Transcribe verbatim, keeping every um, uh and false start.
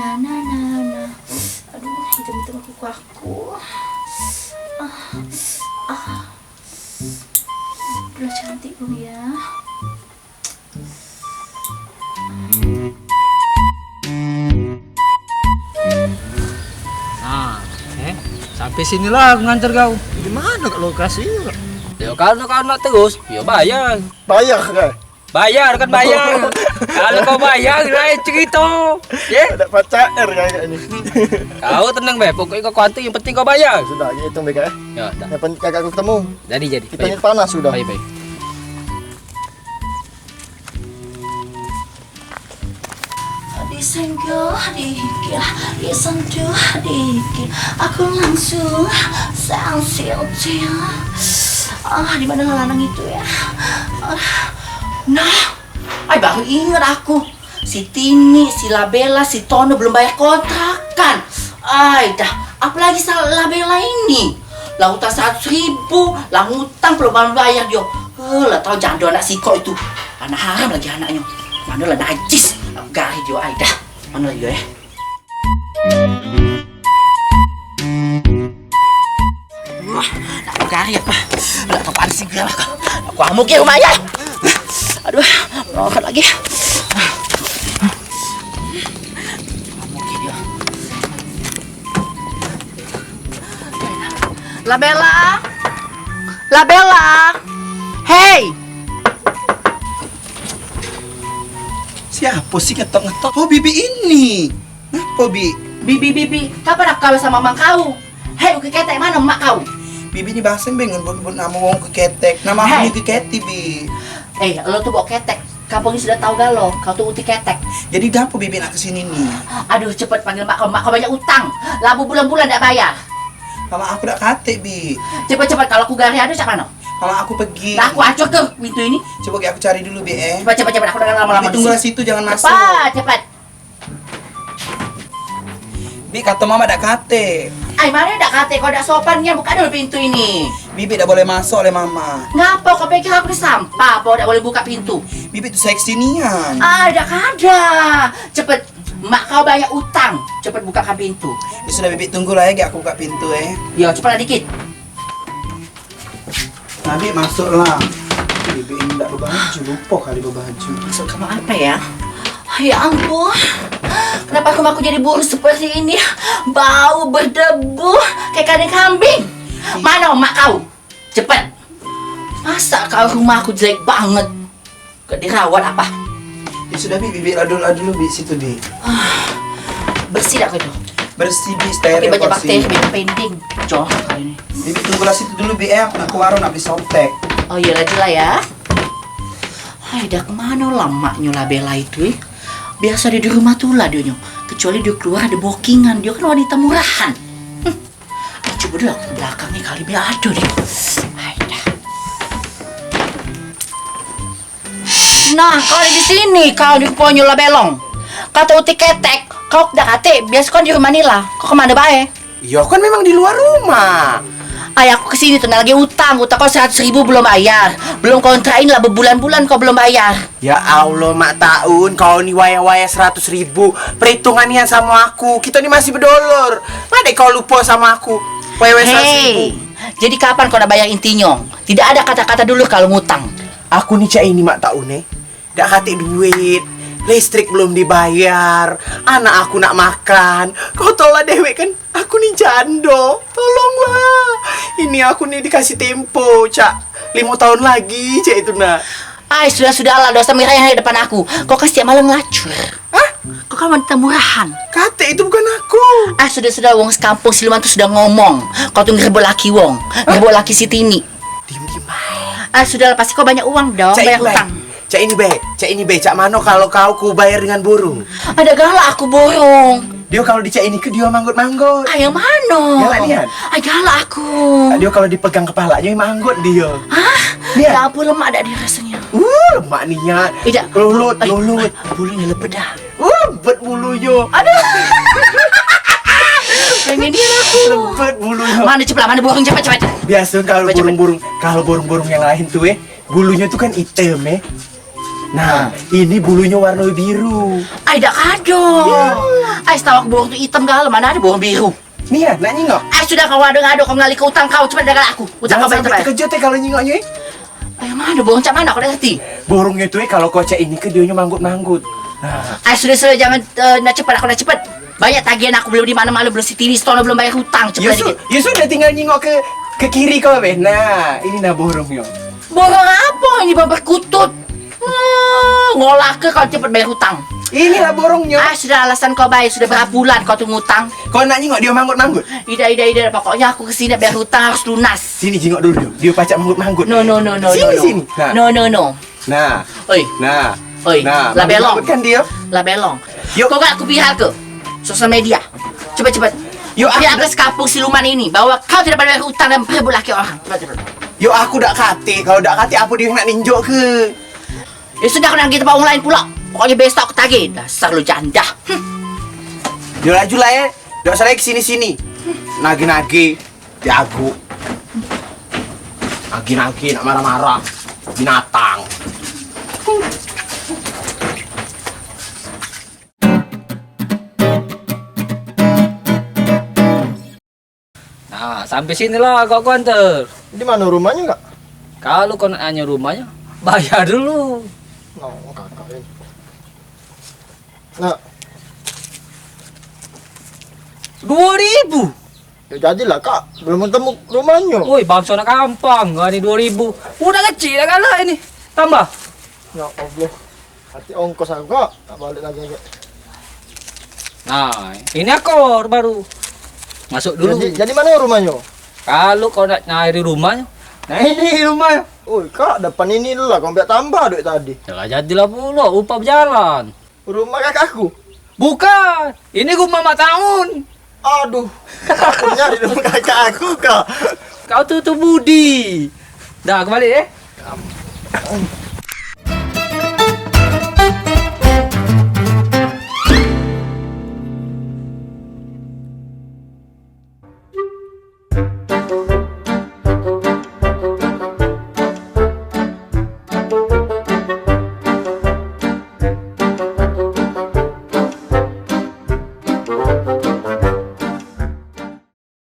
Na, na, na, na. Aduh, hitam-hitam aku, aku. Ah, ah. Udah cantik belum ya? Nah, eh, sampai sini lah aku nganter kau. Di mana kak lokasi? Ya, kalau kau nak terus, ya bayar. Bayar kan? Bayar kan bayar. Kalau kau bayar, lain cerita. Ya? Ada pacar kayak ini. Kau tenang be, pokoknya kau kuantu, yang penting kau bayar. Sudah, kita hitung be, Kak, eh. Ya, dah. Yang penting kakak aku ketemu. Jadi, jadi. Kita ni panas sudah. Baik, baik. Disenggah, dikir, disentuh, dikir. Aku langsung sensitif. Ah, di mana lanang itu ya? Ah, nah, ai baru ingat aku. Si Tini, si Labela, si Tono belum bayar kontrakan. Ai dah, apalagi si Labela ini. Lah utang seratus ribu, lah ngutang belum bayar dia. Eh, lah tau jando anak sikok itu. Anak haram lagi anaknya. Mana lah najis. Aku gari dia, ai dah. Mana lagi ya? Wah, nak gari apa? Nak ke panas segala aku. Aku amuk ya rumah ya. Aduh, melorot lagi. Amuk ya dia. Labela. Labela. Hei. Siapa sih ngetok-ngetok? Oh, bibi ini. Ngapo, Bi? Bibi, bibi, kapan aku kalah sama mang kau? Hei, uki ketek, mano mak kau? Bibi ni baseng be ngen nyebut-nyebut namo wong uki ketek. Namo aku Hei. Uki Keti, Bi. Eh, lo tu bok ketek. Kampung ni sudah tau galo, kau tu uti ketek. Jadi ngapo bibi nak kesini ni? Aduh, cepet panggil mak kau, mak kau banyak utang. Lah bebulan-bulan dak bayar. Mama aku dak katek, Bi. Cepet-cepet, kalau aku gari ado cak mano? Mama aku pergi. Lah aku acor ke pintu ini. Coba aku cari dulu, Bi, eh. Cepet, cepet, cepet, aku dah lama-lama Bi, tunggulah situ, jangan masuk. Cepet, cepet. Bi, kato mama dak katek. Ai, mano dak katek, kau dak sopan nian, buka dulu pintu ini. Bibi dak boleh masuk oleh mama. Ngapo, kau pikir aku ni sampah apo dak boleh buka pintu? Bibi tu seksi nian. Ah, dak ada. Cepet, mak kau banyak utang. Cepet bukakan pintu. Ya sudah, Bibi tunggulah ya, aku buka pintu eh. Yo, cepetlah dikit. Nabi masuklah. Bibi ini dak bebaju, lupa kali bebaju. Masuk kamar apa ya? Ya ampun, kenapa rumahku jadi buruk seperti ini? Bau berdebu kayak kandang kambing. Mana mak kau? Cepet. Masa kau rumahku jelek banget? Gak dirawat apa? Ya sudah, Bi, Bibi ladul dulu, Bi, situ, Bi. Ah, bersih dah kau itu. Bersih, Bi, steril. Tapi banyak bakteri, pending. Cok, kali ini. Bibi tunggulah situ dulu, Bi, eh. Aku ke warung nak beli sotek. Oh, iya lagi lah ya. Hai, dah kemana lah maknyo lah Bella itu, eh? Biasa dia di rumah tu lah dia nyo. Kecuali dia keluar ada bookingan, dia kan wanita murahan. Hm. Coba dulu aku belakang ni kali biar ada deh. Hai dah. Nah, kau di sini, kau di ponyo lah belong. Kata uti ketek, kau dak katik, biasa kau di rumah ni lah. Kau kemana bae? Iyo, kan memang di luar rumah. Ay, aku kesini tu nak lagi utang. Utang kau seratus ribu belum bayar. Belum kontrak ini lah, bebulan-bulan kau belum bayar. Ya Allah, Mak Taun, kau ni wayah-wayah seratus ribu. Perhitungan nian sama aku. Kita ni masih bedolor. Ngade kau lupa sama aku? Wayah-wayah seratus ribu. Hei, jadi kapan kau nak bayar intinyo? Tidak ada kata-kata dulu kalau ngutang. Aku ni cak ini, Mak Taun, eh. Dak katik duit, listrik belum dibayar, anak aku nak makan. Kau tau lah dewek kan, aku ni jando. Tolonglah. Ini aku ni dikasih tempo, cak limo taun lagi, cak itu nah. Ai, sudah-sudahlah, dosa merah yang ada depan aku. Kau kan setiap malam ngelacur. Hah? Kau kan wanita murahan. Katik itu bukan aku. Ah, sudah-sudah, wong sekampung siluman tu sudah ngomong. Kau tu ngerebut laki wong, ngerebut laki si Tini. Diem-diem bae. Ah, sudahlah, pasti kau banyak uang dong, banyak utang. Cak ini bae, cak ini bae, cak mano kalau kau ku bayar dengan burung? Ada galak aku burung. Dio kalau dicak ini ke dio manggut-manggut. Ah, yang mano? Galak nian. Ah, galak aku. Dio kalau dipegang kepalanya manggut dio. Hah? Nian. Ya ampun, lemak dak dia rasanya? Uh, lemak nian. Eh, dak. Lulut, lulut. Bulunya lebet dah. Uh, lebet bulunya. Aduh. Pengen dia aku. Lebet bulunya. Mana cepet, mana burung, cepet, cepet. Biasa kalau burung-burung, kalau burung-burung yang lain tuh, eh, bulunya tuh kan hitam, eh. Nah, ini bulunyo warno biru. Ai, dak kado. Ai, setahu aku burung tu item galo, mano ado burung biru. Ni ya, nak nyingok. Ai, sudah kau ado ngado, kau ngalih ke utang kau, cepat dah galak aku. Utang kau bayar cepat. Jangan sampai terkejut eh kalau nyingoknyo eh. Ai, mano burung cak mano, aku dak ngerti. Burungnyo tu eh kalau kau cak ini ke dionyo manggut-manggut. Nah. Ai, sudah, sudah, jangan eh, nak cepat, aku nak cepat. Banyak tagihan aku belum di mano-mano, belum si Tini Stono belum bayar utang, cepat dikit. Ya sudah, tinggal nyingok ke ke kiri kau weh. Nah, ini nah burungnyo. Burung apo ini, burung perkutut? Wah, ngolah ke kau cepet bayar hutang. Inilah burungnyo. Ah, sudah alasan kau bae, sudah berapa bulan kau tu ngutang? Kau nak nyingok dio manggut-manggut? Ida, ida, ida, pokoknya aku kesini bayar hutang harus lunas. Sini jingok dulu dio. Dio pacak manggut-manggut. No, no, no, no, sini, no, no. Sini. Nah. No, no, no. Nah. Oi. Nah. Oi. Nah, lah belong. Kan dio. Lah belong. Yuk. Kau gak aku pihak ke sosial media. Cepet, cepet. Yuk, pihak ke sekampung siluman ini bahwa kau tidak bayar hutang dan berebut laki orang. Cepet, cepet. Yo aku dak katik, kalau dak katik apo dio nak ninjok ke? Ya sudah, aku nak pergi tempat wong lain pula. Pokoknya besok aku tagih. Dasar lu janda. Hm. Yo laju lah eh. Dak usah lagi sini-sini. Nagih-nagih, diaguk. Nagih-nagih nak marah-marah. Binatang. Nah, sampai sini lah kau, aku anter. Di mano rumahnyo, Kak? Kalu kau nak nanyo rumahnyo, bayar dulu. No, kakak ini. Nah. Dua ribu. Ya jadilah, Kak. Belum ketemu rumahnyo. Woi, bangso nak gampang. Gak ni dua ribu. Udah kecil dah galak ini. Tambah. Ya Allah. Ati ongkos aku, Kak. Tak balik lagi, lagi. Nah, ini akor baru. Masuk dulu. Jadi, jadi mano rumahnyo? Kalu kau nak nyari rumahnyo, nah ini rumahnyo. Oi, Kak, depan ini lah kau ambil tambah duit tadi. Yalah, jadilah pulo, upah bejalan. Rumah kakakku? Bukan, ini rumah Mak Taun. Aduh, aku nyari rumah kakak aku, Kak. Kau tu, tu budi. Dah, aku balik eh.